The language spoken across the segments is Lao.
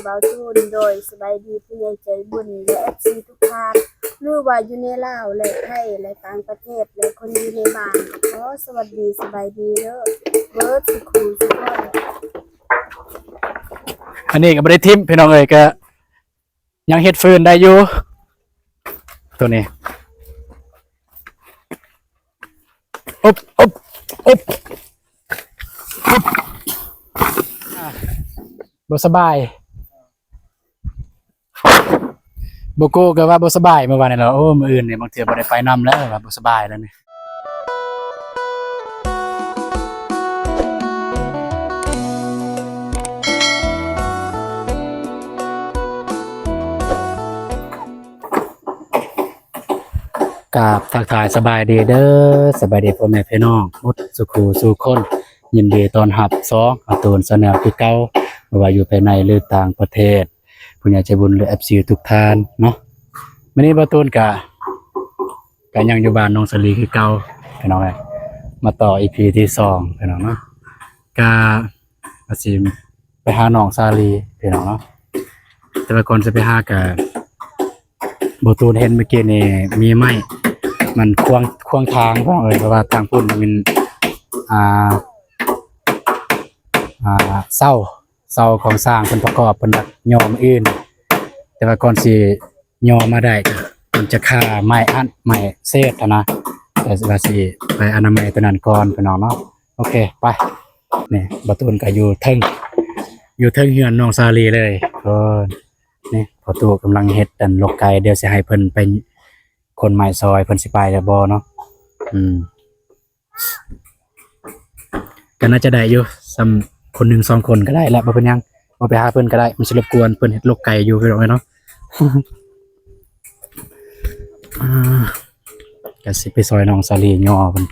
ເວົ້າສູນ ໂດຍ ສະບາຍດີຜູ້ໃຫຍ່ໃຈບຸນ ແລະ ເອັຟຊີ ທຸກທ່ານ ຫຼືວ່າຢູ່ໃນລາວ ແລະ ໄທ ແລະ ຕ່າງປະເທດ ແລະ ຄົນຢູ່ໃນບ້ານ ຂໍສະຫວັດດີ ສະບາຍດີເດີ ເບິດສຸຂູສຸຄົນ. ອັນນີ້ກໍບໍ່ໄດ້ຖິ້ມ ພີ່ນ້ອງເອີຍ ກໍຍັງເຮັດຟືນໄດ້ຢູ່ ໂຕນີ້. ອົບ ອົບ ອົບ ອົບ ບໍ່ສະບາຍ ໂບໂກກໍວ່າບໍ່ສະບາຍມື້ວານນີ້ແຫຼະ. ໂອ້ ມື້ອື່ນນີ້ບາງເທື່ອບໍ່ໄດ້ໄປນຳແລ້ວ ວ່າບໍ່ສະບາຍແລ້ວນີ້. ກາບທັກທາຍສະບາຍດີເດີ ສະບາຍດີພໍ່ແມ່ພີ່ນ້ອງໝົດສູ່ຄູ່ສູ່ຄົນ ຍິນດີຕ້ອນຮັບຊ່ອງອາຕູນ Channel ຄືເກົ່າ ບໍ່ວ່າຢູ່ພາຍໃນ ຫຼື ຕ່າງປະເທດ ຜູ້ໃຫຍ່ໃຈບຸນ ຫຼື ເອັຟຊີ ທຸກທ່ານເນາະ. ມື້ນີ້ບ່າວຕູນກະ ກະຍັງຢູ່ບ້ານນ້ອງສາລີຄືເກົ່າ ພີ່ນ້ອງເອີຍ ມາຕໍ່ ອີພີ ທີສອງ ພີ່ນ້ອງເນາະ. ກະ ວ່າຊິໄປຫານ້ອງສາລີ ພີ່ນ້ອງເນາະ ແຕ່ວ່າກ່ອນຊິໄປຫາກະ ບໍ່ຕູນເຫັນມື້ກີ້ນີ້ມີໄມ້ ມັນຂວາງ ຂວາງທາງ ພີ່ນ້ອງເອີຍ ເພາະວ່າທາງພຸ້ນມັນ ອ່າ ອ່າ ເສົາ ເສົາຂອງຊ່າງເພິ່ນປະກອບ ເພິ່ນຢາກຍໍມື້ອື່ນ ແຕ່ວ່າກ່ອນຊິຍໍມາໄດ້ ມັນຈະຄາໄມ້ອັນ ໄມ້ເສດຫັ້ນນະ ແຕ່ວ່າຊິໄປອະນາໄມໂຕນັ້ນກ່ອນ ພີ່ນ້ອງເນາະ. ໂອເຄ ໄປ. ນີ້ ບ່າວຕູນກໍຢູ່ເທິງ ຢູ່ເທິງເຮືອນນ້ອງສາລີເລີຍ. ເອີ ນີ້ ພໍ່ຕູ້ກຳລັງເຮັດອັນ ລົກໄກ່ ດຽວຊິໃຫ້ເພິ່ນໄປຂົນໄມ້ຊ່ອຍ ເພິ່ນຊິໄປຫຼືບໍ່ເນາະ. ອືມ ກໍໜ້າຈະໄດ້ຢູ່ ສ່ຳຄົນໜຶ່ງສອງຄົນກໍໄດ້ແຫຼະ ບໍ່ເປັນຫຍັງ ບໍ່ໄປຫາເພິ່ນກໍໄດ້ ມັນຊິລົບກວນເພິ່ນເຮັດລົກໄກ່ຢູ່ ພີ່ນ້ອງເອີຍເນາະ. ອ່າ ກໍຊິໄປຊ່ອຍນ້ອງສາລີຍໍເພິ່ນ.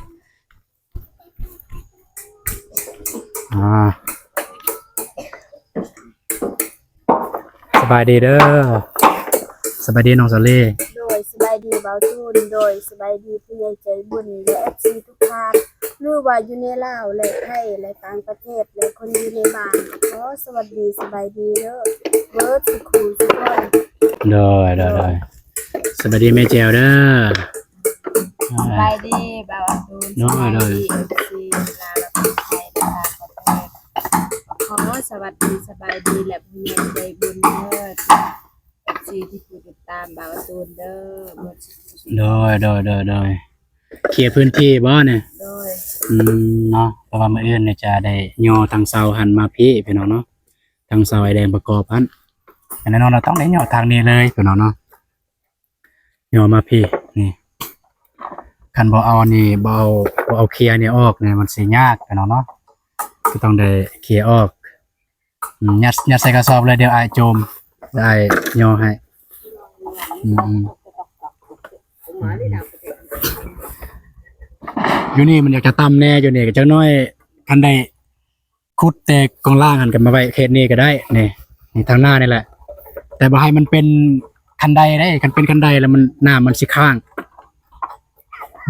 ອ່າ ສະບາຍດີເດີ ສະບາຍດີນ້ອງສາລີ. ໂດຍ ສະບາຍດີບ່າວຕູນ ໂດຍ ສະບາຍດີຜູ້ໃຫຍ່ໃຈບຸນ ແລະ ເອັຟຊີ ທຸກທ່ານ ຫຼືວ່າຢູ່ໃນລາວ ແລະ ໄທ ແລະ ຕ່າງປະເທດ ແລະ ຄົນຢູ່ໃນບ້ານ ຂໍສະຫວັດດີ ສະບາຍດີເດີ ເບິດສຸຂູສຸຄົນ. ໂດຍ ໂດຍ ໂດຍ ສະບາຍດີແມ່ແຈ່ວເດີ. ສະບາຍດີບ່າວອາຕູນ. ໂດຍ ໂດຍ ສະບາຍດີ ເອັຟຊີ ລາວ ແລະ ຄົນໄທ ແລະ ຕ່າງປະເທດ ຂໍສະຫວັດດີ ສະບາຍດີ ແລະ ຜູ້ໃຫຍ່ໃຈບຸນເດີ ເອັຟຊີ ທີ່ຜູ້ຕິດຕາມບ່າວອາຕູນເດີ. ໂດຍ ໂດຍ ໂດຍ ໂດຍ ເຄຍພື້ນທີ່ບໍ່ນີ້? ໂດຍ ອືມ ເນາະ ເພາະວ່າມື້ອື່ນນີ້ຈະໄດ້ຍໍທາງເສົາຫັ້ນມາພີ້ ພີ່ນ້ອງເນາະ ທາງເສົາໄອ້ແດງປະກອບຫັ້ນ ແນ່ນອນວ່າຕ້ອງໄດ້ຍໍທາງນີ້ເລີຍ ພີ່ນ້ອງເນາະ. ຍໍມາພີ້ນີ້ ຄັນບໍ່ເອົານີ້ ບໍ່ເອົາ ບໍ່ເອົາເຄຍນີ້ອອກນີ້ ມັນຊິຍາກພີ່ນ້ອງເນາະ ຄືຕ້ອງໄດ້ເຄຍອອກ. ອືມ ຍັດ ຍັດໃສ່ກະສອບເລີຍ ດຽວອ້າຍໂຈມ ດຽວອ້າຍຍໍໃຫ້. ອືມ ອືມ ຢູ່ນີ້ມັນຢາກຈະຕ່ຳແດ່ ຢູ່ນີ້ກໍຈັກໜ້ອຍ ຄັນໄດ້ ຂຸດແຕ່ກອງລ່າງຫັ້ນກໍມາໄວ້ເຂດນີ້ກໍໄດ້ ນີ້ ນີ້ທາງໜ້ານີ້ແຫຼະ ແຕ່ບໍ່ໃຫ້ມັນເປັນຄັນໄດເດ້ ຄັນເປັນຄັນໄດແລ້ວມັນ ນ້ຳມັນຊິຄ້າງ.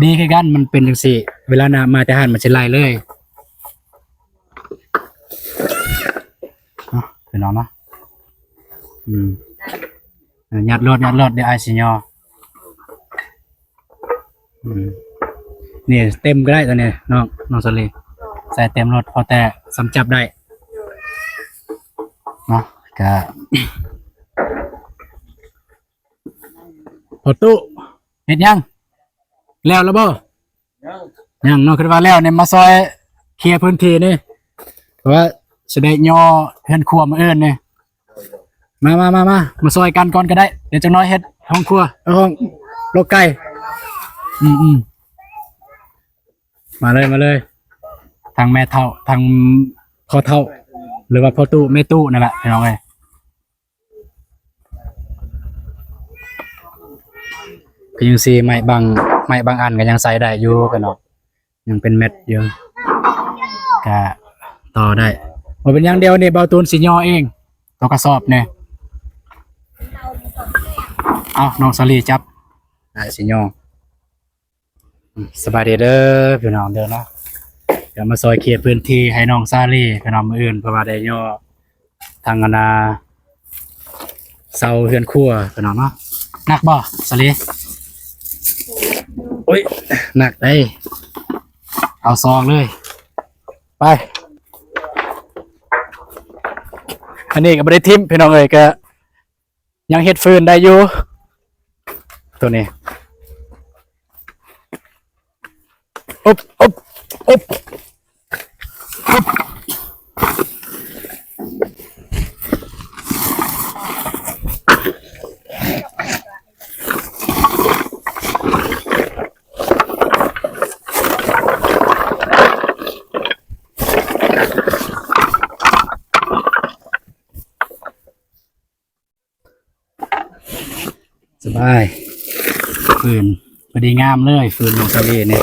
ດີຄືກັນ ມັນເປັນຈັ່ງຊີ້ ເວລານ້ຳມາແຕ່ຫັ້ນມັນຊິໄຫຼເລີຍເນາະ ພີ່ນ້ອງເນາະ. ອືມ ເອີ ຍັດໂລດ ຍັດໂລດ ດຽວອ້າຍຊິຍໍ. ອືມ ນີ້ເຕັມກໍໄດ້ຕົວນີ້ນ້ອງ ນ້ອງສາລີ ໃສ່ເຕັມໂລດ ພໍແຕ່ສ່ຳຈັບໄດ້ເນາະ. ກະ ພໍ່ຕູ້ ເຮັດຫຍັງ? ແລ້ວລະບໍ່? ຍັງ ຍັງເນາະ ຄິດວ່າແລ້ວນີ້ ມາຊ່ອຍເຄຍພື້ນທີ່ນີ້ ເພາະວ່າຊິໄດ້ຍໍເຮືອນຄົວມື້ອື່ນນີ້. ມາ ມາ ມາ ມາ ມາຊ່ອຍກັນກ່ອນກໍໄດ້ ດຽວຈັກໜ້ອຍເຮັດຫ້ອງຄົວ ເອີ ຫ້ອງລົກໄກ່. ອືມ ອືມ ມາເລີຍ ມາເລີຍ ທັງແມ່ເຖົ້າ ທັງພໍ່ເຖົ້າ ຫຼືວ່າພໍ່ຕູ້ແມ່ຕູ້ນັ້ນແຫຼະ ພີ່ນ້ອງເອີຍ. ຄືຈັ່ງຊີ້ ໄມ້ບາງ ໄມ້ບາງອັນກໍຍັງໃຊ້ໄດ້ຢູ່ ພີ່ນ້ອງ ຍັງເປັນແມັດຢູ່ ກະຕໍ່ໄດ້ ບໍ່ເປັນຫຍັງ. ດຽວນີ້ບ່າວຕູນຊິຍໍເອງ ຕົວກະສອບນີ້ ເອົາ ນ້ອງສາລີຈັບ ອ້າຍຊິຍໍ. ອືມ ສະບາຍດີເດີພີ່ນ້ອງເດີເນາະ ດຽວມາຊ່ອຍເຄຍພື້ນທີ່ໃຫ້ນ້ອງສາລີພີ່ນ້ອງ ມື້ອື່ນ ເພາະວ່າໄດ້ຍໍທັງອັນນ່າ ເສົາເຮືອນຄົວພີ່ນ້ອງເນາະ. ໜັກບໍ່ສາລີ? ໂອ້ຍ ໜັກເດ້. ເອົາສອງເລີຍ ໄປ. ອັນນີ້ກໍບໍ່ໄດ້ຖິ້ມພີ່ນ້ອງເອີຍ ກໍຍັງເຮັດຟືນໄດ້ຢູ່ ໂຕນີ້. ອົບ ອົບ ອົບ ອົບ. ສະບາຍ ຟືນພໍດີງາມເລີຍ ຟືນຂອງສາລີນີ້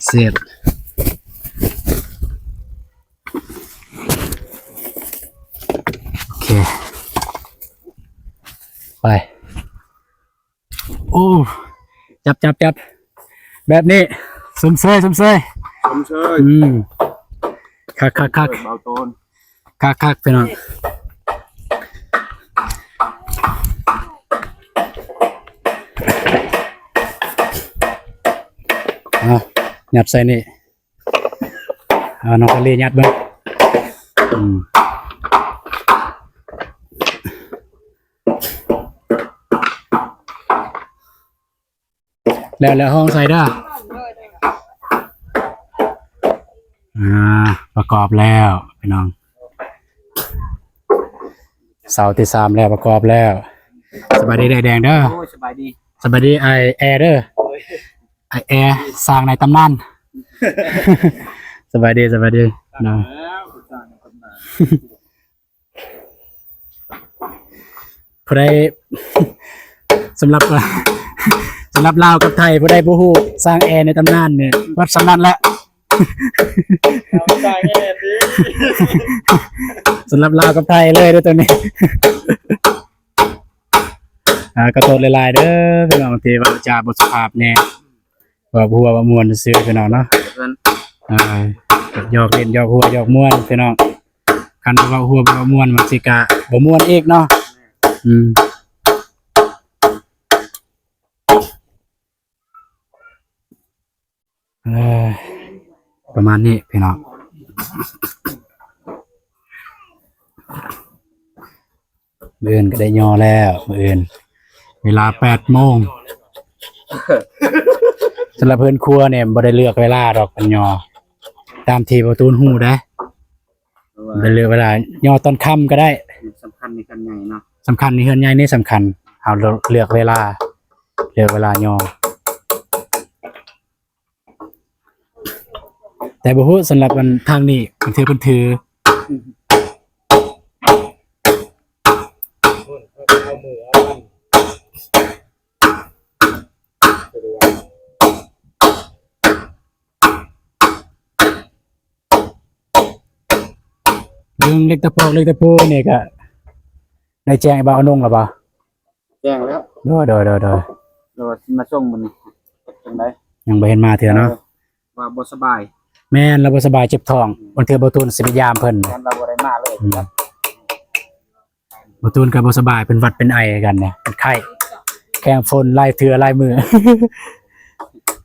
ເສດ. ໂອເຄ ໄປ. ໂອ້ ຈັບ ຈັບ ຈັບ ແບບນີ້ ຊົມເຊີຍ ຊົມເຊີຍ ຊົມເຊີຍ. ອືມ ຄັກໆໆ ເບົາໂຕນ ຄັກໆ ພີ່ນ້ອງ. ອ່ະ ຍັດໃສ່ນີ້. ເອົາ ນ້ອງຄາລີຍັດເບິ່ງ. ອືມ ແລ້ວ ແລ້ວຫ້ອງໃສ່ເດີ. ອ່າ ປະກອບແລ້ວພີ່ນ້ອງ ເສົາທີສາມແລ້ວ ປະກອບແລ້ວ. ສະບາຍດີ ອ້າຍແດງເດີ. ໂອ້ຍ ສະບາຍດີ ສະບາຍດີ ອ້າຍແອເດີ. ໂອ້ຍ ອ້າຍແອ ຊ່າງໃນຕຳນານ. ສະບາຍດີ ສະບາຍດີເນາະ. ຜູ້ໃດ ສຳລັບ ສຳລັບລາວກັບໄທ ຜູ້ໃດບໍ່ຮູ້ ຊ່າງແອໃນຕຳນານນີ້ ເບິດສ່ຳນັ້ນແຫຼະ. ສຳລັບລາວກັບໄທເລີຍເດີໂຕນີ້. ອ່າ ຂໍໂທດຫຼາຍໆເດີພີ່ນ້ອງ ທີ່ເວົ້າຈາບໍ່ສຸພາບແດ່ ເວົ້າຫົວເວົ້າມ່ວນຊື່ໆ ພີ່ນ້ອງເນາະ. ອ່າ ຢອກຫຼິ້ນ ຢອກຫົວ ຢອກມ່ວນພີ່ນ້ອງ. ຄັນເວົ້າຫົວເວົ້າມ່ວນ ມັນຊິກະບໍ່ມ່ວນອີກເນາະ. ອືມ ເອີ ປະມານນີ້ພີ່ນ້ອງ. ມື້ອື່ນກໍໄດ້ຍໍແລ້ວ ມື້ອື່ນເວລາແປດໂມງ. ສຳລັບເຮືອນຄົວນີ້ບໍ່ໄດ້ເລືອກເວລາດອກ ເພິ່ນຍໍຕາມທີ່ບໍ່ຕູນຮູ້ເດ້. ເພາະວ່າ ໄດ້ເລືອກເວລາຍໍຕອນຄ່ຳກໍໄດ້. ສຳຄັນໃນເຮືອນໃຫຍ່ເນາະ ສຳຄັນໃນເຮືອນໃຫຍ່ນີ້ສຳຄັນ ເຮົາເລືອກເວລາ ເລືອກເວລາຍໍ. ແຕ່ບໍ່ຮູ້ສຳລັບອັນທາງນີ້ ເພິ່ນຖື ເພິ່ນຖື ເລື່ອງເຫຼັກຕະປອກເຫຼັກຕະປູນີ້ກະໄດ້ແຈ້ງໃຫ້ບ່າວອານົງແລ້ວບໍ່? ແຈ້ງແລ້ວ ໂດຍ ໂດຍ ໂດຍ ໂດຍ ແລ້ວວ່າຊິມາສົ່ງມື້ນີ້ ເຮັດຈັ່ງໃດ ຍັງບໍ່ເຫັນມາເທື່ອເນາະ ເອີ ວ່າບໍ່ສະບາຍ ແມ່ນ ລາວບໍ່ສະບາຍເຈັບທ້ອງ ອືມ ບາງເທື່ອບໍ່ຕູນຊິໄປຢາມເພິ່ນ ແມ່ນ ລາວບໍ່ໄດ້ມາເລີຍ ອືມ ບໍ່ຕູນກໍບໍ່ສະບາຍ ເປັນຫວັດເປັນໄອກັນນະ ເປັນໄຂ້ ແຂ່ງຝົນຫຼາຍເທື່ອຫຼາຍມື້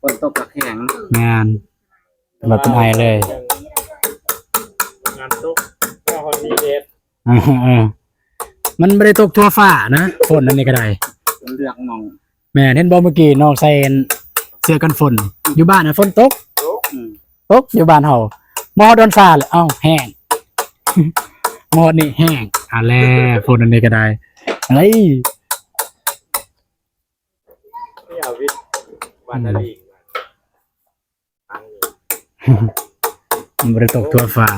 ຝົນຕົກກໍແຂງ ແມ່ນ ເປັນຫວັດເປັນໄອເລີຍ ງານຕົກ ແລ້ວຮອດມີແດດ ເອີ ມັນບໍ່ໄດ້ຕົກທົ່ວຟ້ານະ ຝົນອັນນີ້ກໍໄດ້ ເລືອກໝ່ອງ ແມ່ນ ເຫັນບໍ່ ມື້ກີ້ນ້ອງໃສ່ເສື້ອກັນຝົນ ຢູ່ບ້ານນະຝົນຕົກ ຕົກ ອືມ ຕົກຢູ່ບ້ານເຮົາ ມາຮອດດອນຊາແລ້ວ ເອົ້າ ແຫ້ງ ມາຮອດນີ້ແຫ້ງ ອັນແລະ ຝົນອັນນີ້ກໍໄດ້ ເອີຍ ມັນບໍ່ໄດ້ຕົກທົ່ວຟ້າ.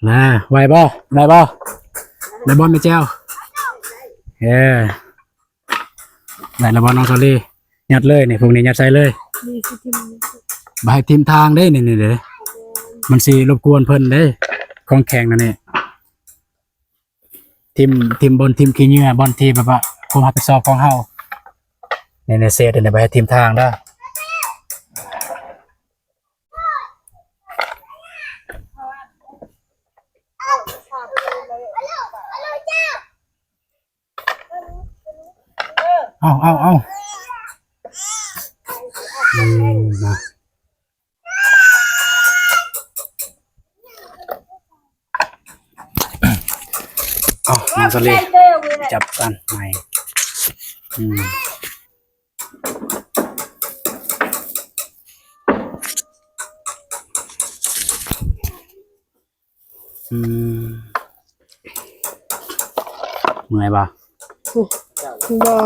ນະ ໄຫວບໍ່? ໄດ້ບໍ່? ໄດ້ບໍ່ແມ່ແຈ່ວ? ເອີ ໄດ້ແລ້ວບໍ່ນ້ອງສາລີ? ຍັດເລີຍນີ້ ພວກນີ້ຍັດໃສ່ເລີຍ. ບໍ່ໃຫ້ຖິ້ມທາງເດ້ ນີ້ ນີ້ເດ້ ມັນຊິລົບກວນເພິ່ນເດ້ ຂອງແຂງນັ້ນນີ້. ຖິ້ມ ຖິ້ມບ່ອນ ຖິ້ມຂີ້ເຫຍື້ອ ບ່ອນທີ່ແບບວ່າຄວາມຮັບຜິດຊອບຂອງເຮົາ. ໃນ ໃນເສດນີ້ ບໍ່ໃຫ້ຖິ້ມທາງເດີ. ເອົາ ເອົາ ເອົາ ອືມ ມາ. ເອົາ ນ້ອງສາລີ ຈັບກັນໃໝ່. ອືມ ອືມ ເມື່ອຍບໍ່? ບໍ່.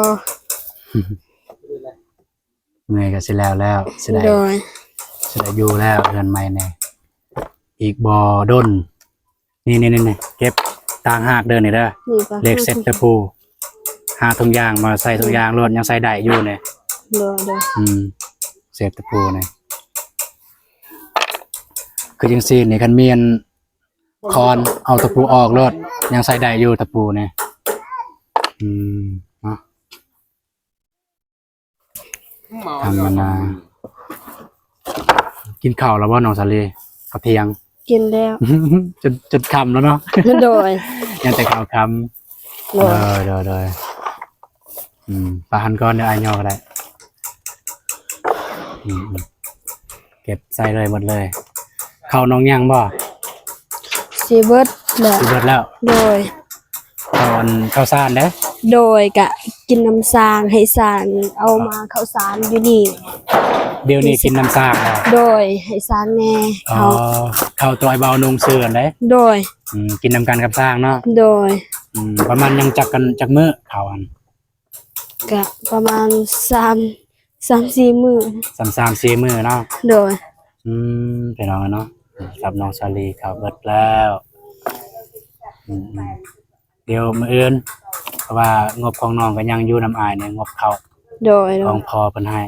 ເມື່ອຍກໍຊິແລ້ວແລ້ວ ຊິໄດ້ ໂດຍ ຊິໄດ້ຢູ່ແລ້ວເຮືອນໃໝ່ນີ້ ອີກບໍ່ດົນ. ນີ້ໆໆ ເກັບຕ່າງຫາກເດີນີ້ເດີ ນີ້ກໍເຫຼັກເສັດຕະປູ ຫາຖົງຢາງມາໃສ່ຖົງຢາງໂລດ ຍັງໃສ່ໄດ້ຢູ່ນີ້. ໂດຍໆ ອືມ ເສັດຕະປູນີ້ ຄືຈັ່ງຊີ້ນີ້ ຄັນມີອັນຄ້ອນ ເອົາຕະປູອອກໂລດ ຍັງໃສ່ໄດ້ຢູ່ຕະປູນີ້. ອືມ ເນາະ. ທຳມະດາ. ກິນເຂົ້າແລ້ວບໍ່ນ້ອງສາລີ? ເຂົ້າທ່ຽງ ກິນແລ້ວ ຈົນ ຈົນຄ່ຳແລ້ວເນາະ. ໂດຍ ຍັງແຕ່ເຂົ້າຄ່ຳ. ໂດຍ ໂດຍ ໂດຍ ອືມ ປະຫັນກ່ອນ ດຽວອ້າຍຍໍກໍໄດ້. ອືມ ເກັບໃສ່ເລີຍ ໝົດເລີຍ. ເຂົ້ານ້ອງຍັງບໍ່? ຊິເບິດແລ້ວ ຊິເບິດແລ້ວ. ໂດຍ ເຂົ້າອັນ ເຂົ້າສານເດ້. ໂດຍ ກະກິນນຳຊ່າງ ໃຫ້ຊ່າງເອົາມາເຂົ້າສານຢູ່ນີ້. ດຽວນີ້ກິນນຳຊ່າງແລ້ວ. ໂດຍ ໃຫ້ຊ່າງແດ່. ອໍ ເຂົ້າ ເຂົ້າໂຕອ້າຍບ່າວນຸ່ງຊື້ຫັ້ນເດ້. ໂດຍ ອືມ ກິນນຳກັນກັບຊ່າງເນາະ. ໂດຍ ອືມ ປະມານຍັງຈັກກັນ ຈັກມື້ເຂົ້າຫັ້ນ? ກະປະມານສາມ ສາມສີ່ມື້ ສາມ ສາມສີ່ມື້ເນາະ. ໂດຍ ອືມ ພີ່ນ້ອງເນາະ ກັບນ້ອງສາລີເຂົ້າເບິດແລ້ວ. ອືມ ອືມ ດຽວມື້ອື່ນ ເພາະວ່າງົບຂອງນ້ອງກໍຍັງຢູ່ນຳອ້າຍໃນງົບເຂົ້າ. ໂດຍ ໂດຍ ຂອງພໍ່ເພິ່ນໃຫ້.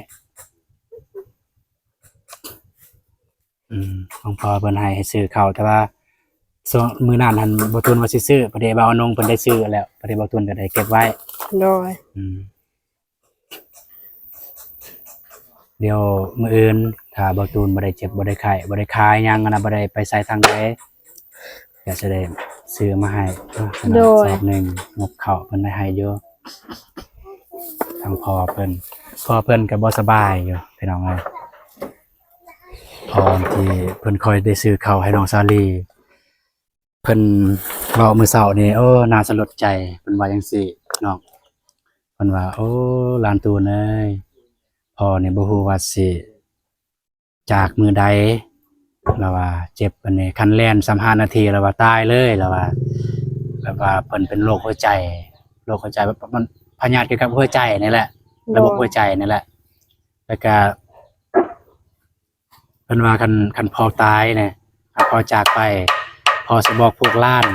ອືມ ຂອງພໍ່ເພິ່ນໃຫ້ ໃຫ້ຊື້ເຂົ້າ ແຕ່ວ່າຊ່ວງມື້ນັ້ນຫັ້ນ ບ່າວຕູນວ່າຊິຊື້ ພໍດີບ່າວອານົງເພິ່ນໄດ້ຊື້ແລ້ວ ພໍດີບ່າວຕູນກໍໄດ້ເກັບໄວ້. ໂດຍ ອືມ ດຽວມື້ອື່ນ ຖ້າບ່າວຕູນບໍ່ໄດ້ເຈັບ ບໍ່ໄດ້ໄຂ້ ບໍ່ໄດ້ຄາຫຍັງຫັ້ນນະ ບໍ່ໄດ້ໄປໃສທາງໃດ ກໍຊິໄດ້ຊື້ມາໃຫ້. ໂດຍ ສອບໜຶ່ງ ງົບເຂົ້າເພິ່ນໄດ້ໃຫ້ຢູ່ ທາງພໍ່ເພິ່ນ ພໍ່ເພິ່ນກໍບໍ່ສະບາຍຢູ່ ພີ່ນ້ອງເອີຍ. ຕອນທີ່ເພິ່ນຄ່ອຍໄດ້ຊື້ເຂົ້າໃຫ້ນ້ອງສາລີ ເພິ່ນເວົ້າມື້ເຊົ້ານີ້ ໂອ້ ໜ້າສະຫຼົດໃຈ ເພິ່ນວ່າຈັ່ງຊີ້ເນາະ. ເພິ່ນວ່າ ໂອ້ ຫຼານຕູນເອີຍ ພໍ່ນີ້ບໍ່ຮູ້ວ່າຊິຈາກມື້ໃດ ລາວວ່າເຈັບອັນນີ້ ຄັນແລ່ນສາມຫ້ານາທີລາວວ່າຕາຍເລີຍ ລາວວ່າ ແບບວ່າເພິ່ນເປັນໂລກຫົວໃຈ ໂລກຫົວໃຈ ແບບມັນພະຍາດກ່ຽວກັບຫົວໃຈນີ້ແຫຼະ ລະບົບຫົວໃຈນີ້ແຫຼະ. ແລ້ວກະ ເພິ່ນວ່າຄັນ ຄັນພໍ່ຕາຍນະ ຄັນພໍ່ຈາກໄປ ພໍ່ຊິບອກພວກຫຼານ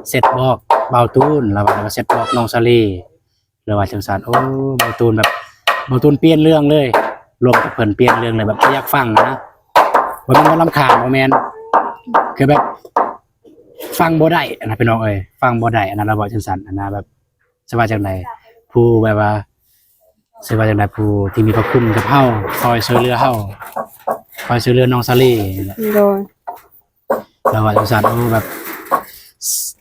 ເຊັດບອກບ່າວຕູນ ລະວ່າ ລະວ່າເຊັດບອກນ້ອງສາລີ ລະວ່າຈັ່ງຊັ້ນ. ໂອ້ ບ່າວຕູນແບບ ບ່າວຕູນປ່ຽນເລື່ອງເລີຍ ລົມກັບເພິ່ນປ່ຽນເລື່ອງເລີຍ ແບບບໍ່ຢາກຟັງນະ ບໍ່ແມ່ນວ່າລຳຄານ ບໍ່ແມ່ນ ຄືແບບຟັງບໍ່ໄດ້ຫັ້ນນະ ພີ່ນ້ອງເອີຍ ຟັງບໍ່ໄດ້ຫັ້ນນະ ລະເວົ້າຈັ່ງຊັ້ນຫັ້ນນະ ແບບ ຊິວ່າຈັ່ງໃດ ຜູ້ແບບວ່າ ຊິວ່າຈັ່ງໃດ ຜູ້ທີ່ມີພະຄຸນກັບເຮົາ ຄອຍຊ່ວຍເຫຼືອເຮົາ ຄອຍຊ່ວຍເຫຼືອນ້ອງສາລີນີ້ແຫຼະ. ໂດຍ ລາວວ່າຈັ່ງຊັ້ນ ໂອ້ ແບບ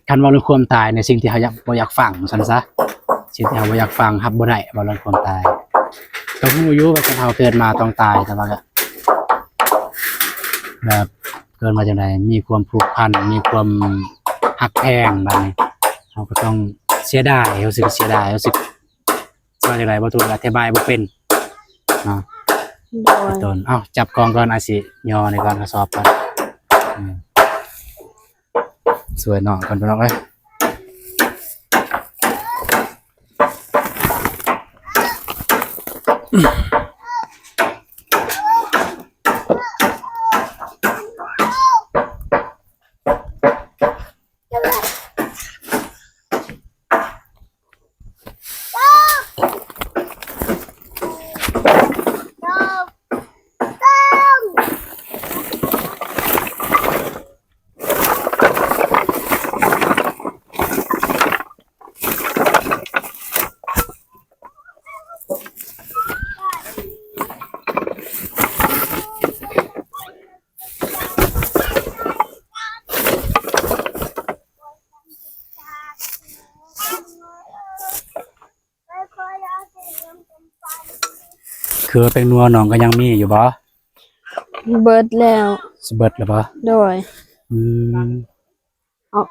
ຄັນເວົ້າເລື່ອງຄວາມຕາຍໃນສິ່ງທີ່ເຮົາຢາກ ບໍ່ຢາກຟັງ ວ່າຊັ້ນຊະ ສິ່ງທີ່ເຮົາບໍ່ຢາກຟັງ ຮັບບໍ່ໄດ້ ເວົ້າເລື່ອງຄວາມຕາຍ. ກໍຮູ້ຢູ່ວ່າຄົນເຮົາເກີດມາຕ້ອງຕາຍ ແຕ່ວ່າກໍ ແບບ ເອີ້ນວ່າຈັ່ງໃດ ມີຄວາມຜູກພັນ ມີຄວາມຮັກແພງ ບາດນີ້ເຮົາກໍຕ້ອງເສຍດາຍ ຮູ້ສຶກເສຍດາຍ ຮູ້ສຶກ ວ່າຈັ່ງໃດ ບໍ່ຖືກອະທິບາຍບໍ່ເປັນເນາະ. ໂດຍ ເປັນຕົ້ນ ເອົ້າ ຈັບກ່ອງກ່ອນ ອ້າຍຊິຍໍໃນກ່ອນ ກະສອບກ່ອນ ອືມ ຊ່ວຍນ້ອງກ່ອນ ພີ່ນ້ອງເອີຍ. ໂ ກືອແປ້ງນົວນ້ອງກໍຍັງມີຢູ່ບໍ່? ເບິດແລ້ວ. ຊິເບິດແລ້ວບໍ່? ໂດຍ. ອືມ ເອົາ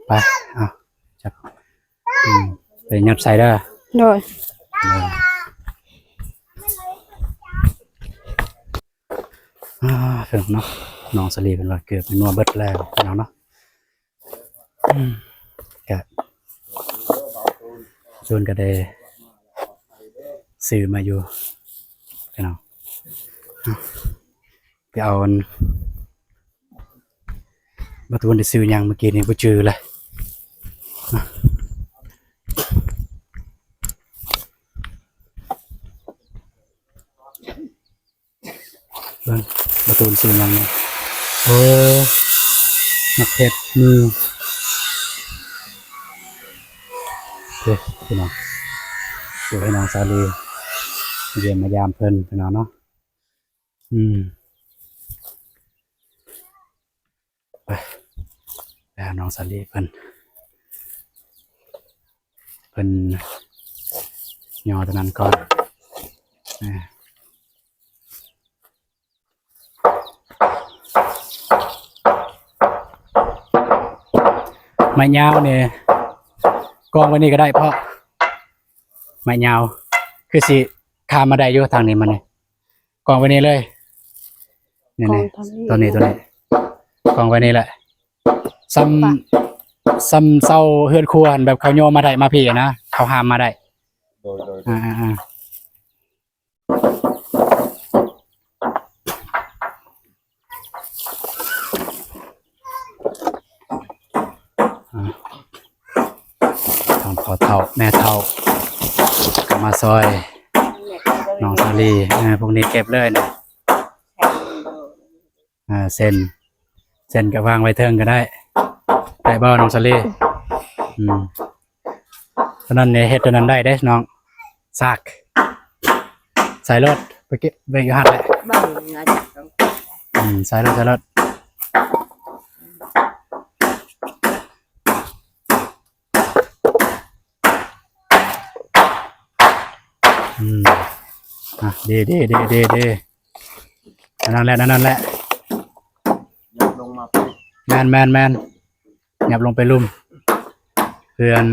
ໄປ ເອົາ ຈັກ ອືມ ໄປຫຍັບໃສ່ເດີ. ໂດຍ. ໂດຍ. ອ່າ ເຖິງເນາະ ນ້ອງສາລີເພິ່ນວ່າເກືອແປ້ງນົວເບິດແລ້ວພີ່ນ້ອງເນາະ. ອືມ ກະ ໂຈນກະໄດ້ຊື້ມາຢູ່ພີ່ນ້ອງ. ໄປເອົາອັນ ບໍ່ຮູ້ໄດ້ຊື້ຫຍັງມື້ກີ້ນີ້ ບໍ່ຈື່ເລີຍ. ເບິ່ງ ປະຕູນຊື້ຫຍັງ? ໂອ້ ໝາກເຜັດ ມີ ເດ້ ພີ່ນ້ອງ ຊື້ໃຫ້ນ້ອງສາລີ ມາຢ້ຽມມາຢາມເພິ່ນ ພີ່ນ້ອງເນາະ. ອືມ ໄປ ໄປຫານ້ອງສາລີເພິ່ນ ເພິ່ນຍໍຕົວນັ້ນກ່ອນ. ໄມ້ຍາວນີ້ ກອງໄວ້ນີ້ກໍໄດ້ ເພາະໄມ້ຍາວ ຄືຊິຂ້າມມາໄດ້ຢູ່ທາງນີ້ ມານີ້ ກອງໄວ້ນີ້ເລີຍ ນີ້ ກອງ ນີ້ ທາງນີ້ ຕົວນີ້ ຕົວນີ້ ກອງໄວ້ນີ້ແຫຼະ. ສ່ຳ ສ່ຳເຊົາເຮືອນຄົວຫັ້ນ ແບບເຂົາຍໍມາໄດ້ມາພີ້ນະ ເຂົາຫ້າມມາໄດ້. ໂດຍ ໂດຍ ອ່າ ອ່າ ອ່າ ອ່າ ທາງພໍ່ເຖົ້າແມ່ເຖົ້າກໍມາຊ່ອຍນ້ອງສາລີ. ເອີ ພວກນີ້ເກັບເລີຍນະ. ອ່າ ເສັ້ນ ເສັ້ນກໍວາງໄວ້ເທິງກໍໄດ້ ໄດ້ບໍ່ນ້ອງສາລີ? ອືມ ຕົວນັ້ນນີ້ເຮັດຕົວນັ້ນໄດ້ເດ້ນ້ອງ ສາກ ໃສ່ໂລດ ໄປເກັບໄວ້ຢູ່ຫັ້ນແຫຼະ. ອືມ ໃສ່ໂລດ ໃສ່ໂລດ. ອືມ ອ່ະ ເດ ເດ ເດ ເດ ເດ ອັນນັ້ນແຫຼະ ອັນນັ້ນແຫຼະ ຍັບລົງມາ ແມ່ນ ແມ່ນ ແມ່ນ ຍັບລົງໄປລຸ່ມເພື່ອນ.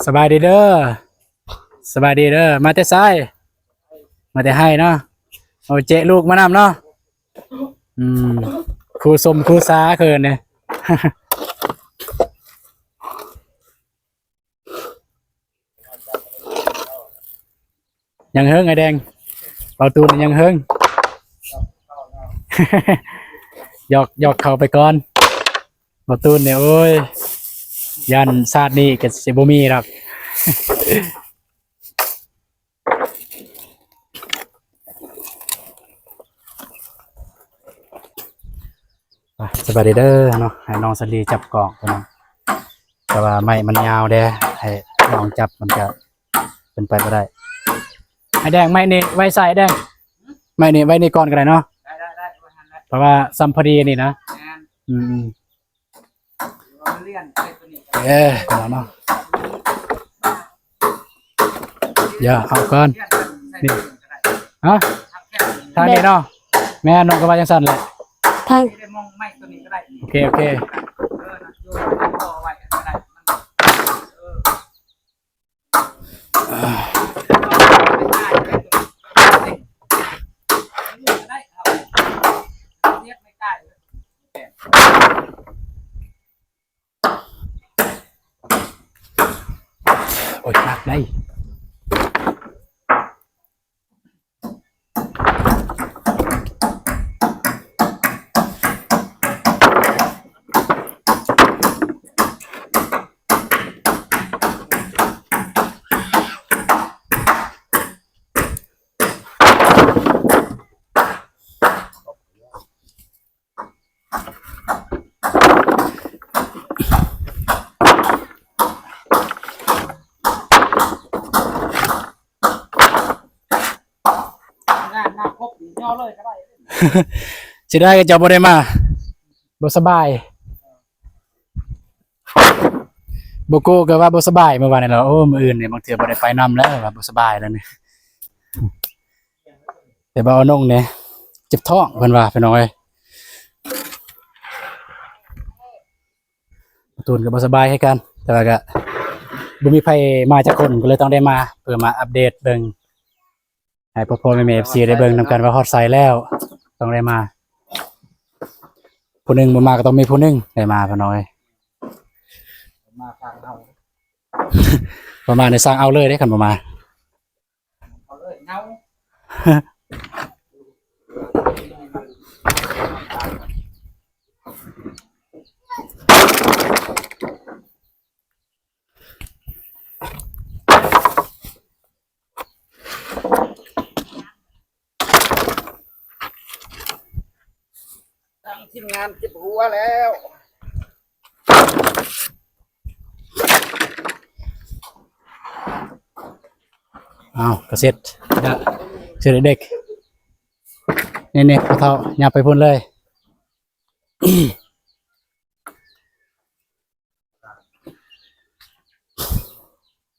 ສະບາຍດີເດີ. ສະບາຍດີເດີ ມາແຕ່ໃສ? ມາແຕ່ໄຮ່ເນາະ. ໂອ ເຈະລູກມານຳເນາະ. ອືມ ຄູສົມຄູສາເຂີນນີ້. ຍັງເຫິງອ້າຍແດງ ເບົາຕູນຍັງເຫິງ. ຫຍອກ ຫຍອກເຂົ້າໄປກ່ອນ ເບົາຕູນນີ້ ໂອ້ຍ ຢ້ານຊາດນີ້ກໍຊິບໍ່ມີດອກ. ອ່ະ ສະບາຍດີເດີເນາະ ໃຫ້ນ້ອງສາລີຈັບກ້ອງເນາະ ແຕ່ວ່າໄມ້ມັນຍາວເດ້ ໃຫ້ນ້ອງຈັບມັນກະເປັນໄປບໍ່ໄດ້. ອ້າຍແດງ ໄມ້ນີ້ໄວ້ໃສແດງ? ໄມ້ນີ້ໄວ້ນີ້ກ່ອນກໍໄດ້ເນາະ. ໄດ້ ໄດ້ ໄດ້ ໄວ້ຫັ້ນແຫຼະ ເພາະວ່າສ່ຳພໍດີນີ້ນະ. ແມ່ນ ອືມ ເອີ ເນາະ ເນາະ ຢ່າເອົາກ່ອນ ນີ້ ຮະ ທາງນີ້ເນາະ. ແມ່ນ ນ້ອງກໍວ່າຈັ່ງຊັ້ນແຫຼະ ທາງ ໂອເຄ ໂອເຄ. ໂອ້ຍ ໜັກໄດ໋. ງານໜ້າຄົບນີ້ຍໍເລີຍກໍໄດ້. ເສຍດາຍເຈົ້າບໍ່ໄດ້ມາ ບໍ່ສະບາຍ. ໂບໂກະກໍວ່າບໍ່ສະບາຍມື້ວານນີ້ແຫຼະ. ໂອ້ ມື້ອື່ນນີ້ບາງເທື່ອບໍ່ໄດ້ໄປນຳແລ້ວ ວ່າບໍ່ສະບາຍແລ້ວນີ້. ແຕ່ວ່າອານົງນີ້ເຈັບທ້ອງເພິ່ນວ່າ ພີ່ນ້ອງເອີຍ. ປະຕູນກໍບໍ່ສະບາຍຄືກັນ ແຕ່ວ່າກໍບໍ່ມີໃຜມາຈັກຄົນ ກໍເລີຍຕ້ອງໄດ້ມາ ເພື່ອມາອັບເດດເບິ່ງ ໃຫ້ພໍ່ໆແມ່ໆ ເອັຟຊີ ໄດ້ເບິ່ງນຳກັນວ່າຮອດໃສແລ້ວ ຕ້ອງໄດ້ມາ. ຜູ້ໜຶ່ງບໍ່ມາກໍຕ້ອງມີຜູ້ໜຶ່ງໄດ້ມາ ພີ່ນ້ອງເອີຍ. ມາສ້າງເອົາ ບໍ່ມານີ້ສ້າງເອົາເລີຍເດ້ ຄັນບໍ່ມາ. ເອົາເລີຍເນົ່າ. ຕັ້ງທີມງານເຈັບຫົວແລ້ວ. ອ້າວ ກະເສັດ ເສັດເດັກໆ ນີ້ໆ ພໍ່ເຖົ້າ ຫຍັບໄປພຸ້ນເລີຍ.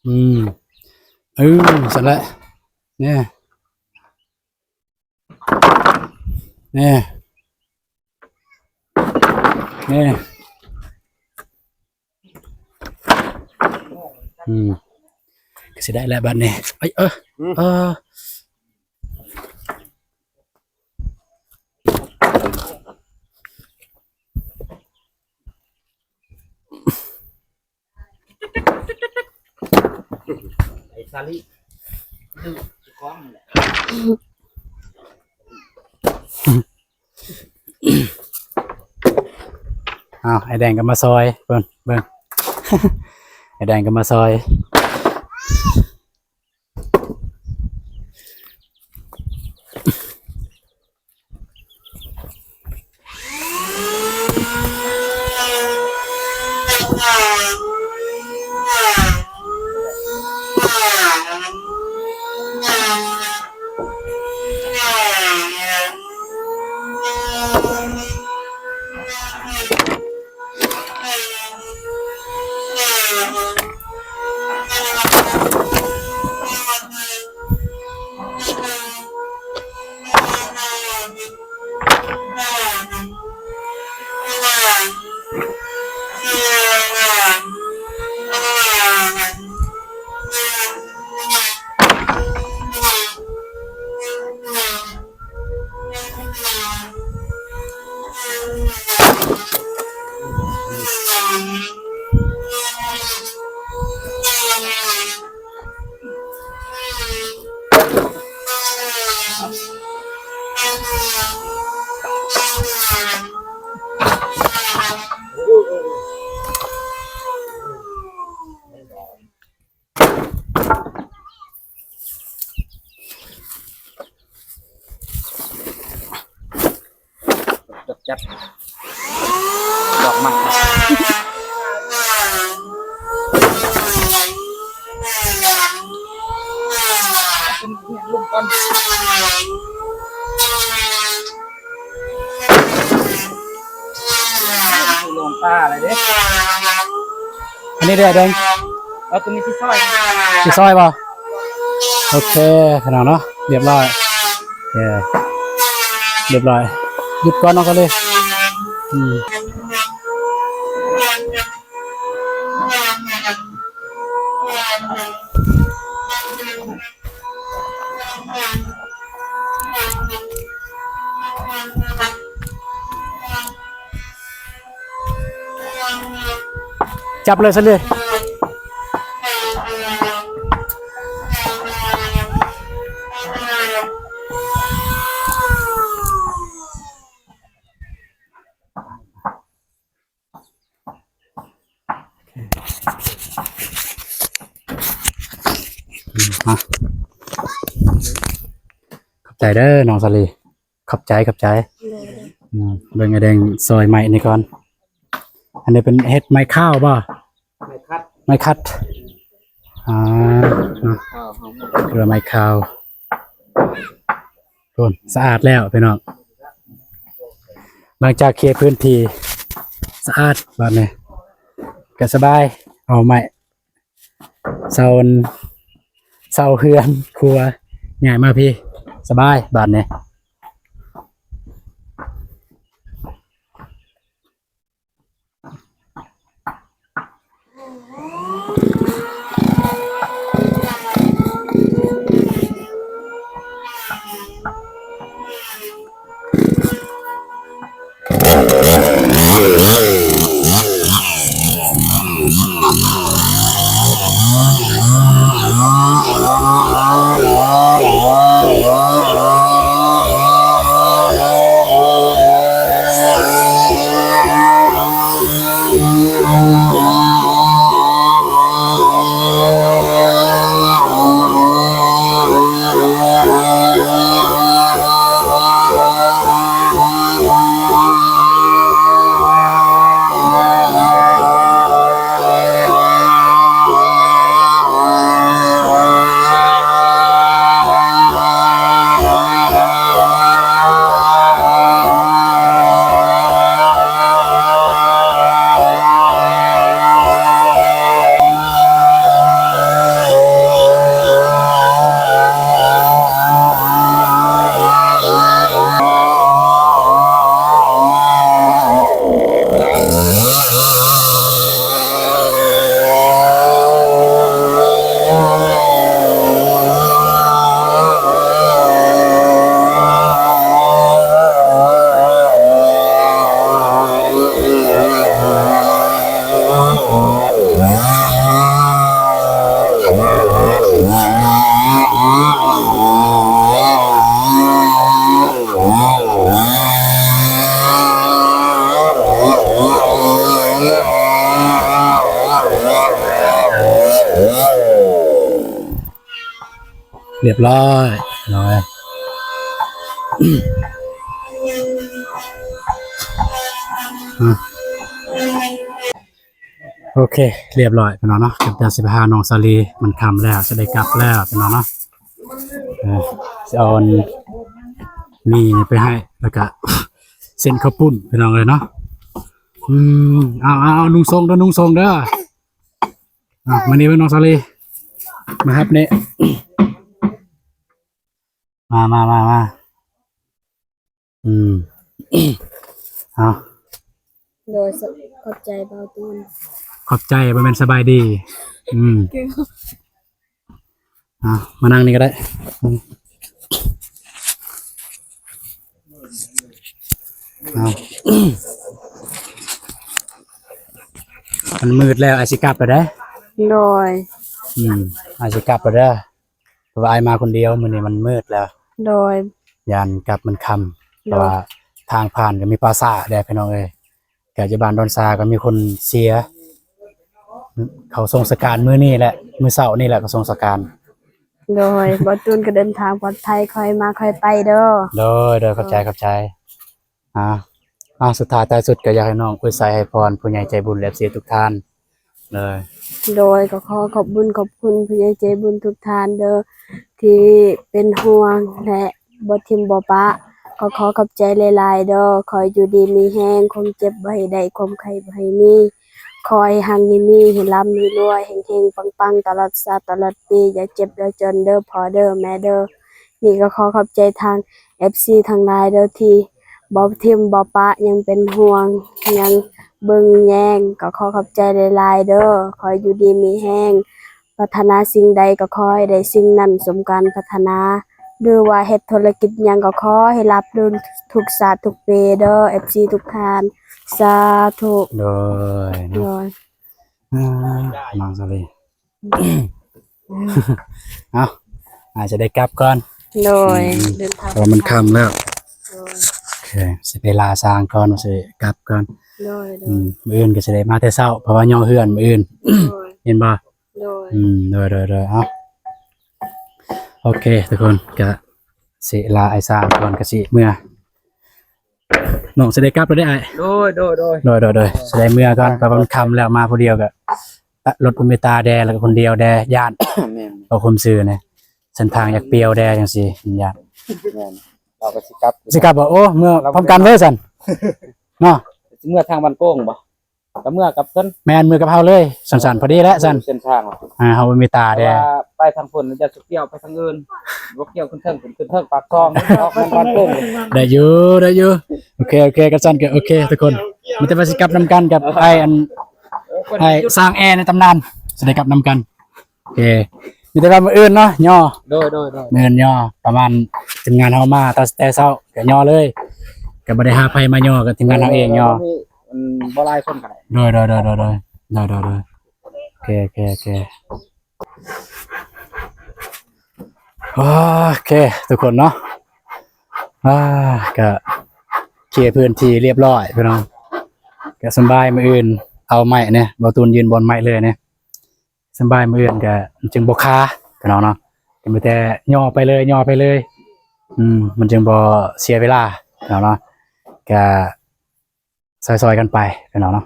ອືມ ເອີ ຊັ້ນແຫຼະ ນີ້ ນີ້ ນີ້ ອືມ ກໍຊິໄດ້ແລ້ວບັດນີ້. ເອີຍ ເອີ ອືມ ເອີ. ໄອ້ຊາລີ ດື້ເຈົ້າຂອງນັ້ນແຫຼະ. ອ້າວ ໄອ້ແດງກໍມາຊ່ອຍ ເບິ່ງ ເບິ່ງ ໄອ້ແດງກໍມາຊ່ອຍ. ຈັບດອກໄມ້ ເປັນເຮືອນລົງກ່ອນ. ລົງປ່າແລ້ວເດ້ ອັນນີ້ເດ້ແດງ. ເອົາ ຕົວນີ້ຊິຊອຍ ຊິຊອຍບໍ່? ໂອເຄ ພີ່ນ້ອງເນາະ ລຽບຮ້ອຍ ໂອເຄ ລຽບຮ້ອຍ. ຢຸດກ່ອນເນາະ ກໍເລີຍ ອືມ. ຈັບເລີຍຊັ້ນເລີຍ. ຂອບໃຈເດີນ້ອງສາລີ ຂອບໃຈ ຂອບໃຈ. ໂດຍ ອືມ ເບິ່ງອ້າຍແດງຊອຍໄມ້ນີ້ກ່ອນ. ອັນນີ້ເປັນເຮັດໄມ້ຄາວບໍ່? ໄມ້ຂັດ ໄມ້ຂັດ ອ່າ ເນາະ ເພື່ອໄມ້ຄາວ. ໂອ້ ສະອາດແລ້ວພີ່ນ້ອງ. ຫຼັງຈາກເຄຍພື້ນທີ່ສະອາດບາດນີ້ ກະສະບາຍ ເອົາໄມ້ເສົາ ເສົາເຮືອນຄົວຍ້າຍມາພີ້ ສະບາຍບາດນີ້. ຮຽບຮ້ອຍເນາະ. ອາ ໂອເຄ ຮຽບຮ້ອຍພີ່ນ້ອງເນາະ. ກຳລັງຊິໄປຫານ້ອງສາລີ ມັນຄ່ຳແລ້ວ ຊິໄດ້ກັບແລ້ວພີ່ນ້ອງເນາະ. ເອີ ຊິເອົາອັນໝີ່ນີ້ໄປໃຫ້ ແລ້ວກະເສັ້ນເຂົ້າປຸ້ນພີ່ນ້ອງເອີຍເນາະ. ອືມ ເອົາ ເອົາ ເອົາ ນຸ່ງສົ່ງເດີ ນຸ່ງສົ່ງເດີ. ອ່ະ ມານີ້ເບິ່ງນ້ອງສາລີ ມາຮັບນີ້ ມາ ມາ ມາ ມາ. ອືມ ເອົາ ໂດຍ ຂອບໃຈບ່າວຕູນ. ຂອບໃຈ ບໍ່ແມ່ນສະບາຍດີ. ອືມ ເອົາ ມານັ່ງນີ້ກໍໄດ້. ເອົາ ມັນມືດແລ້ວ ອ້າຍຊິກັບແລ້ວເດ້. ໂດຍ ອືມ ອ້າຍຊິກັບແລ້ວເດີ. ເພາະວ່າອ້າຍມາຄົນດຽວ ມື້ນີ້ມັນມືດແລ້ວ. ໂດຍ ຢ້ານກັບມັນຄ່ຳ. ໂດຍ ເພາະວ່າທາງຜ່ານກໍມີປ່າຊ້າແດ່ພີ່ນ້ອງເອີຍ. ກະຢູ່ບ້ານດອນຊາກໍມີຄົນເສຍ ເຂົາສົ່ງສະການມື້ນີ້ແຫຼະ ມື້ເຊົ້ານີ້ແຫຼະກໍສົ່ງສະການ. ໂດຍ ບ່າວຕູນກໍເດີນທາງປອດໄພ ຄ່ອຍມາຄ່ອຍໄປເດີ. ໂດຍ ໂດຍ ຂອບໃຈ ຂອບໃຈ. ອ່າ ອ່າ ສຸດທ້າຍທ້າຍສຸດກໍຢາກໃຫ້ນ້ອງອວຍໄຊໃຫ້ພອນຜູ້ໃຫຍ່ໃຈບຸນ ແລະ ເອັຟຊີທຸກທ່ານເລີຍ. ໂດຍ ກໍຂໍຂອບບຸນຂອບຄຸນຜູ້ໃຫຍ່ໃຈບຸນທຸກທ່ານເດີ ທີ່ເປັນຫ່ວງ ແລະ ບໍ່ຖິ້ມບໍ່ປະ. ກໍຂໍຂອບໃຈຫຼາຍໆເດີ. ຂໍໃຫ້ຢູ່ດີມີແຮງ ຄວາມເຈັບບໍ່ໃຫ້ໄດ້ ຄວາມໄຂ້ບໍ່ໃຫ້ມີ. ຂໍໃຫ້ຮັ່ງໃຫ້ມີ ໃຫ້ລ່ຳໃຫ້ລວຍ ເຮັງໆປັງໆ ຕະຫຼອດຊາດຕະຫຼອດປີ. ຢ່າເຈັບຢ່າຈົນເດີພໍ່ເດີແມ່ເດີ. ນີ້ກໍຂໍຂອບໃຈທາງເອັຟຊີທັງຫຼາຍເດີ ທີ່ບໍ່ຖິ້ມບໍ່ປະ ຍັງເປັນຫ່ວງ ຍັງເບິ່ງແຍງ. ກໍຂໍຂອບໃຈຫຼາຍໆເດີ. ຂໍໃຫ້ຢູ່ດີມີແຮງ ປາດຖະໜາສິ່ງໃດກໍຂໍໃຫ້ໄດ້ສິ່ງນັ້ນສົມການປາດຖະໜາ ຫຼືວ່າເຮັດທຸລະກິດຫຍັງກໍຂໍໃຫ້ລາບລື່ນທຸກຊາດທຸກປີເດີ ເອັຟຊີທຸກທ່ານ. ສາທຸ. ໂດຍເນາະ ໂດຍ. ອ່າ ນ້ອງສາລີ ເອົາ ອາດຈະໄດ້ກັບກ່ອນ. ໂດຍ ອືມ ເດີນທາງ ເພາະວ່າມັນຄ່ຳແລ້ວ. ໂດຍ ໂອເຄ ຊິໄປລ່າຊ້າງກ່ອນ ຊິກັບກ່ອນ. ໂດຍ ໂດຍ ອືມ ມື້ອື່ນກໍຊິໄດ້ມາແຕ່ເຊົ້າ ເພາະວ່າຍໍເຮືອນມື້ອື່ນ. ໂດຍ ເຫັນບໍ່? ໂດຍ ອືມ ໂດຍ ໂດຍ ໂດຍ. ເອົາ ໂອເຄ ທຸກຄົນ ກະຊິລາອ້າຍຊ້າງກ່ອນ ກະຊິເມືອ. ນ້ອງຊິໄດ້ກັບແລ້ວເດ້ອ້າຍ. ໂດຍ ໂດຍ ໂດຍ ໂດຍ ໂດຍ ໂດຍ. ຊິໄດ້ເມືອກ່ອນ ເພາະວ່າມັນຄ່ຳແລ້ວ ມາຜູ້ດຽວກໍ ລົດອຸມິຕາແດ່ ແລ້ວກໍຄົນດຽວແດ່ ຢ້ານ. ແມ່ນ ເວົ້າຄວາມຊື່ນະ ເສັ້ນທາງຢາກປ່ຽວແດ່ຈັ່ງຊີ້ ຢ້ານ. ແມ່ນ ລາວກໍຊິກັບ ຊິກັບບໍ່? ໂອ້ ເມືອພ້ອມກັນເລີຍຊັ້ນ. ເນາະ ຊິເມືອທາງບ້ານໂປ່ງບໍ່? ກໍເມືອກັບເພິ່ນ ແມ່ນ ເມືອກັບເຮົາເລີຍ ສັ້ນໆ ພໍດີແຫຼະຊັ້ນ ເສັ້ນທາງ ອ່າ ເຮົາບໍ່ມີຕາແດ່ ແຕ່ວ່າໄປທາງພຸ້ນຈະສະກຽວໄປທາງອື່ນ ບໍ່ກ່ຽວຂຶ້ນເທິງ ຂຶ້ນເທິງປາກຊ່ອງ ອອກທາງບ້ານໂປ່ງ ໄດ້ຢູ່ ໄດ້ຢູ່ ໂອເຄ ໂອເຄ ກັນຊັ້ນກໍໂອເຄທຸກຄົນ ມີແຕ່ວ່າຊິກັບນຳກັນກັບອ້າຍອັນ ເອີ ເພິ່ນ ອ້າຍຊ່າງແອໃນຕຳນານ ຊິໄດ້ກັບນຳກັນ ໂອເຄ ມີແຕ່ວ່າມື້ອື່ນເນາະຍໍ່ ໂດຍ ໂດຍ ໂດຍ ມື້ອື່ນຍໍ່ ປະມານທີມງານເຮົາມາແຕ່ ແຕ່ເຊົ້າກໍຍໍ່ເລີຍ ກໍບໍ່ໄດ້ຫາໃຜມາຍໍ່ ກໍທີມງານເຮົາເອງຍໍ່ ມີ ອືມ ບໍ່ຫຼາຍຄົນກໍໄດ້ ໂດຍ ໂດຍ ໂອເຄ ໂອເຄ ໂອເຄ ໂອເຄ ທຸກຄົນເນາະ ອ່າ ກະເຄລີຍພື້ນທີ່ລຽບຮ້ອຍພີ່ນ້ອງ ກະສຳບາຍ ມື້ອື່ນເອົາໄມ້ແດ່ ບ່າວຕູນຢືນບ່ອນໄມ້ເລີຍແດ່ ສຳບາຍ ມື້ອື່ນກະມັນຈຶ່ງບໍ່ຄາພີ່ນ້ອງເນາະ ກະມີແຕ່ຍໍ່ໄປເລີຍ ຍໍ່ໄປເລີຍ ອືມ ມັນຈຶ່ງບໍ່ເສຍເວລາພີ່ນ້ອງເນາະ ກະ ຊ່ອຍໆກັນໄປພີ່ນ້ອງເນາະ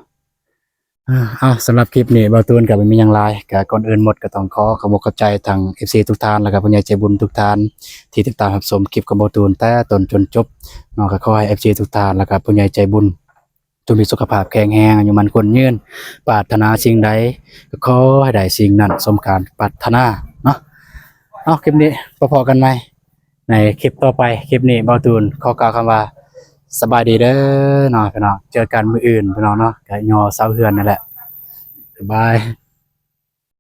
ອາ ເອົາ ສຳລັບຄລິບນີ້ບ່າວຕູນກໍບໍ່ມີຫຍັງຫຼາຍ ກໍກ່ອນອື່ນໝົດກໍຕ້ອງຂໍຂອບອົກຂອບໃຈທາງເອັຟຊີທຸກທ່ານ ແລ້ວກໍຜູ້ໃຫຍ່ໃຈບຸນທຸກທ່ານ ທີ່ຕິດຕາມຮັບຊົມຄລິບຂອງບ່າວຕູນແຕ່ຕົ້ນຈົນຈົບເນາະ ກໍຂໍໃຫ້ເອັຟຊີທຸກທ່ານ ແລ້ວກໍຜູ້ໃຫຍ່ໃຈບຸນຈົ່ງມີສຸຂະພາບແຂງແຮງ ອາຍຸໝັ້ນຂວັນຍືນ ປາດຖະໜາສິ່ງໃດກໍຂໍໃຫ້ໄດ້ສິ່ງນັ້ນສົມຄວາມປາດຖະໜາເນາະ ເອົາ ຄລິບນີ້ພໍ້ກັນໃໝ່ ໃນຄລິບຕໍ່ໄປ ຄລິບນີ້ບ່າວຕູນຂໍກ່າວຄຳວ່າ ສະບາຍດີເດີເນາະພີ່ນ້ອງ ເຈີກັນມື້ອື່ນພີ່ນ້ອງເນາະ ກະຍໍ່ເສົາເຮືອນນັ້ນແຫຼະ ບາຍບາຍ.